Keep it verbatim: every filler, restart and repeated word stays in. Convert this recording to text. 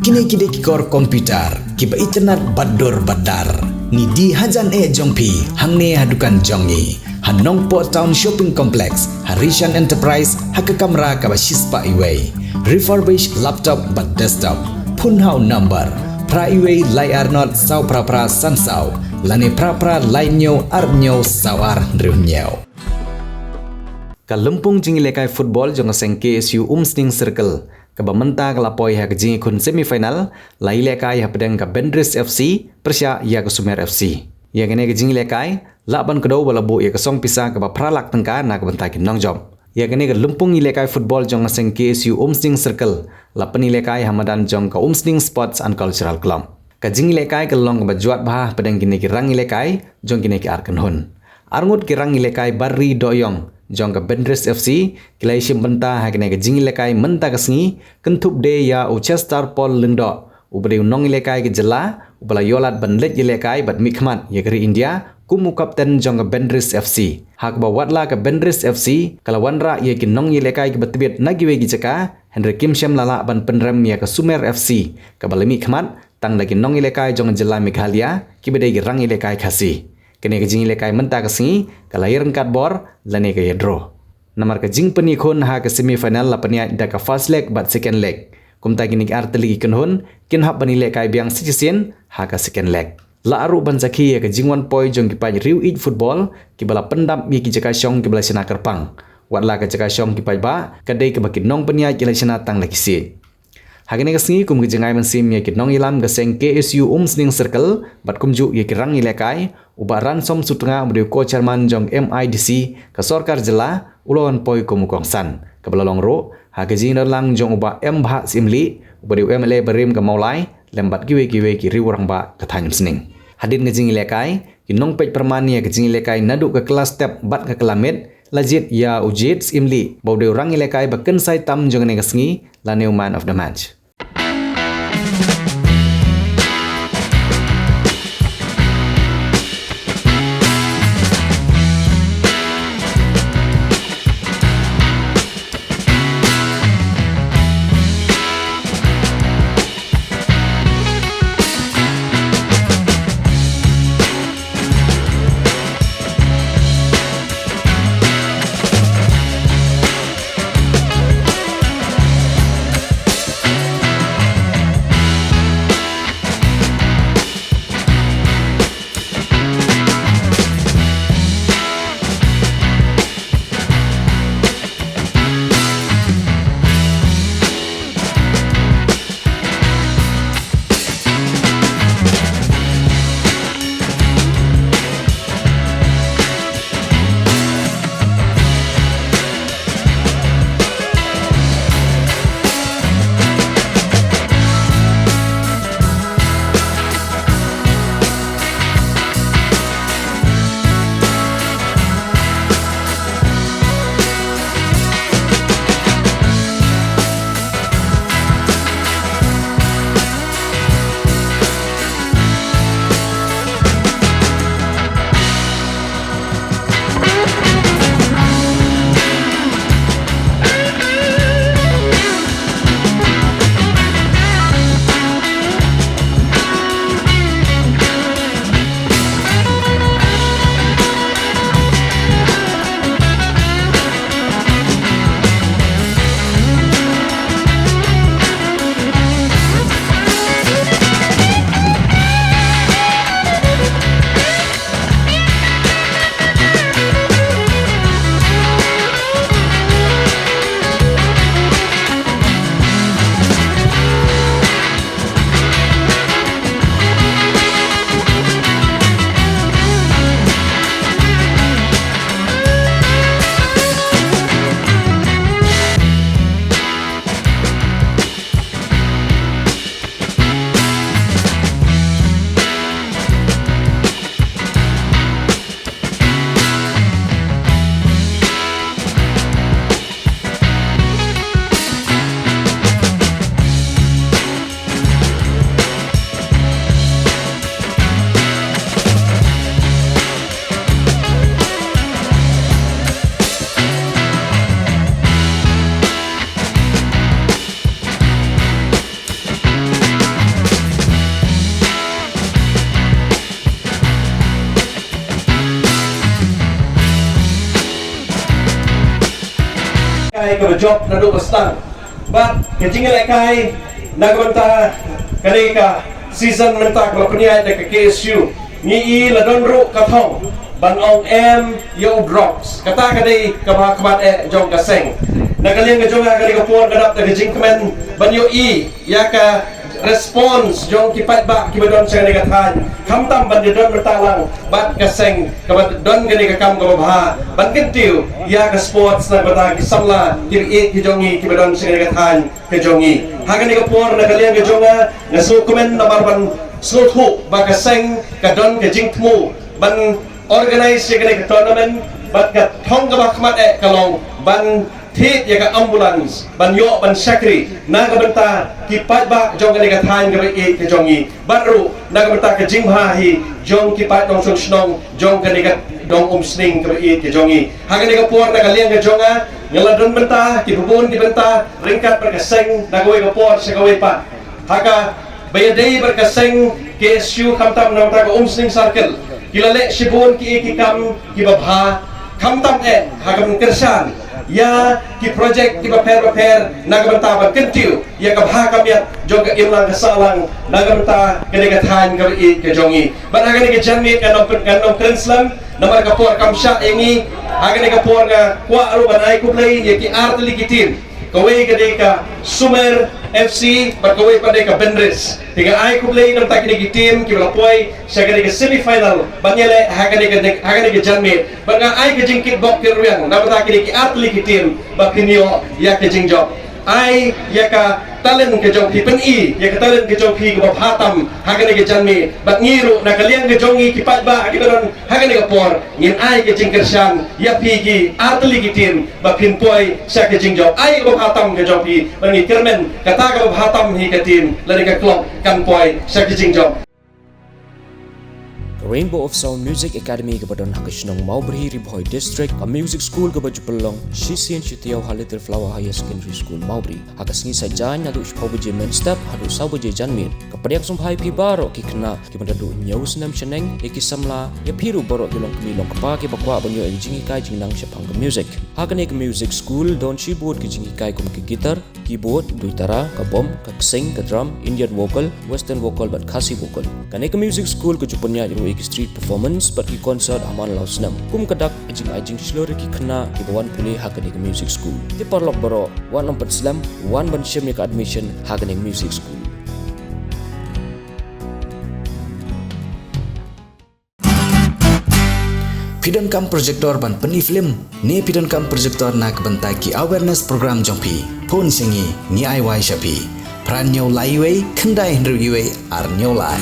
Kine ki dei ki kor computer kiba itynnad bad dur bad dar. Ngi die hajan eh jong phi hangne ha dukan jong ngi ha Nongpoh Town Shopping Complex, ha Rishan Enterprise, ha ka kamra kaba shispah iwei. Refurbished laptop bad desktop. Phone ha u number phra iwei lai ar not saw phra phra san saw lane phra phra lai hynñiew ar hynñiew saw ar hynriew hynñiew. Ka lympung jingïalehkai football jong ka seng K S U Umsning Circle, kaba mynta ka la poi ha ka jingïakhun semi final, la ïalehkai hapdeng ka Bendris F C pyrshah ïa ka Sumer F C. Ïa kane ka jingïalehkai lah ban kdew ba la buh ïa ka song pisa kaba phra lak tyngka na ka bynta ki nongjop. Ïa kane ka lympung ïalehkai football jong ka seng K S U Umsning Circle la pynïalehkai ha madan jong ka Umsning Sports and Cultural Club. Ka jingïalehkai ka long kaba jwat bha hapdeng kine ki rangïalehkai jong kine ki ar kynhun. Arngut ki rangïalehkai bar ri dohïong jong ka Bendris F C ki la ïashim bynta ha kane ka jingïalehkai mynta ka sngi, kynthup de ïa u Chester Paul Lyngdoh, uba dei u nongïalehkai ka jylla uba la ïoh lad ban leit ïalehkai bad mihkhmat ïa ka ri India kum u kapten jong ka Bendris F C. Ha kaba wat la ka Bendris F C ka la wanrah ïa ki nongïalehkai kiba tbit na kiwei ki jaka, hynrei kim shym la lah ban pynrem ïa ka Sumer F C kaba la mihkhmat tang da ki nongïalehkai jong ka jylla Meghalaya kiba dei ki rangïalehkai Khasi. Kane ka jingïalehkai mynta ka sngi ka la ïaryngkat bor lane ka ïa draw. Namar ka jingpynïakhun ha ka semi final la pynïaid da ka first leg bad second leg. Kumta kine ki ar tylli ki kynhun kin hap ban ïalehkai biang sa shisien ha ka second leg. La ruh ban sakhi ïa ka jingwan poi jong ki paid riew ïeit football kiba la pyndap ïa ki jaka shong kiba la shna kyrpang. Wat la ka jaka shong ki paidbah ka dei kaba ki nongpynïaid ki la shna tang la ki siej. Ha kane ka sngi kum ka jingai mynsiem ïa ki nongïalam ka seng K S U Umsning Circle bad kumjuh ïa ki rangïalehkai, u Bah Ransom Sutnga uba dei u co-chairman jong M I D C ka sorkar jylla u la wan poi kum u kongsan. Kaba la long ruh ha ka jingdon lang jong u Bah M Bhah Syiemlieh uba dei u M L A barim ka Mawlai lem bad kiwei kiwei ki riew rangbah ka thaiñ Umsning. Hadien ka jingïalehkai, ki nongpeit pyrman ïa ka jingïalehkai naduh ka kylla step bad ka kylla miet la jied ïa u Jade Syiemlieh uba dei u rangïalehkai ba kynsai tam jong kane ka sngi lane u man of the match. kaba jop naduh ba sdang. Bad ka jingïalehkai na ka bynta kane ka season mynta kaba pynïaid da ka K S U, ngi i la don ruh ka thong ban ong em ïa u drugs. Kata ka dei kaba ha khmat eh jong ka seng. Na ka liang ka jong nga, kane ka por nga dap da ka jingkmen ban ïohi ïa ka response jong ki paidbah kiba don sha kane ka thaiñ, khamtam ban ïadon bynta lang bad ka seng kaba don kane ka kam kaba bha ban kyntiew ïa ka sports na ka bynta ki samla kiba ïeit ki jong ngi kiba don sha kane ka thaiñ ka jong ngi. Ha kane ka por, na ka liang ka jong nga, nga sngewkmen namar ban sngewthuh ba ka seng ka don ka jingthmu ban organize ïa kane ka tournament, bad ka thong kaba ha khmat eh ka long ban thied ïa ka ambulance ban ïoh ban shakri na ka bynta ki paidbah jong kane ka thaiñ kaba ïeit ka jong ngi, bad ruh na ka bynta ka jingbha hi jong ki paid nongshong shnong jong kane ka dong Umsning kaba ïeit ka jong ngi. Ha kane ka por, na ka liang ka jong nga, nga la don bynta kiba bun ki bynta ryngkat bad ka seng na kawei ka por sha kawei pat. Ha kaba ïadei bad ka seng K S U, khamtam na ka bynta ka Umsning Circle, ki la leh shibun ki, ki kam kiba bha, khamtam eh ha kaba kyrshan ïa ki project kiba pher bapher na ka bynta ban kyntiew ïa ka bha ka miat jong ka imlang ka sahlang na ka bynta kane ka thaiñ kaba ïeit ka jong ngi. Bad ha kane ka janmiet ngan ym pyn-, ngan ym kren slem namar ka por kam shah ïa ngi. Ha kane ka por nga kwah ruh ban ai khublei ïa ki artylli ki team. Kawei ka dei ka Sumer F C bad kawei pat dei ka Bendris. Te nga ai khublei na ka bynta kine ki team kiba la poi sha kane ka semi final ban ïaleh ha kane ka, ha kane ka janmiet. Bad nga ai ka jingkitbok kitrwiang na ka bynta kine ki artylli ki team ba phin ïoh ïa ka jingjop. Ai ïa ka talent ka jong phi, pyni ïa ka talent ka jong phi kaba bha tam ha kane ka janmiet. Bad ngi ruh na ka liang ka jong ngi ki paidbah kiba don ha kane ka por, ngin ai ka jingkyrshan ïa phi ki artylli ki team ba phin poi sha ka jingjop. Ai kaba bha tam ka jong phi, bad ngi kyrmen kata kaba bha tam hi ka team lane ka club kan poi sha ka jingjop. Ka Rainbow of Sound Music Academy kaba don ha ka shnong Mawbri, Ri Bhoi District, ka music school kaba ju pynlong shisien shi taïew ha Little Flower Higher Secondary School, Mawbri. Ha ka sngi Saitjaiñ, naduh shiphew baje mynstep haduh saw baje janmiet, ka pdiang sngewbha ïa phi baroh ki khynnah kiba naduh hynñiew snem shaneng, ïa ki samla, ïa phi ruh baroh ki longkmie longkpa kiba kwah ban ïoh ïa ka jinghikai jingnang shaphang ka music. Ha kane ka music school don shibun ki jinghikai kum ka guitar, keyboard, duitara, ka bom, ka ksing, ka drum, Indian vocal, western vocal bad Khasi vocal. Kane ka music school ka ju pynïaid ruh ïa ki street performance bad ki concert ha man la u snem. Kum ka dak, ka jingai jingshlur ïa ki khynnah kiba wan pule ha kane ka music school. Te paralok baroh, wat nym pynslem, wan ban shim ïa ka admission ha kane ka music school. Phi donkam projector ban pyni film ne phi donkam projector na ka bynta ki awareness program jong phi? Phone sha ngi, ngi ai wai sha phi. Phra hynñiew lai wei, khyndai hynriew wei, ar hynñiew lai.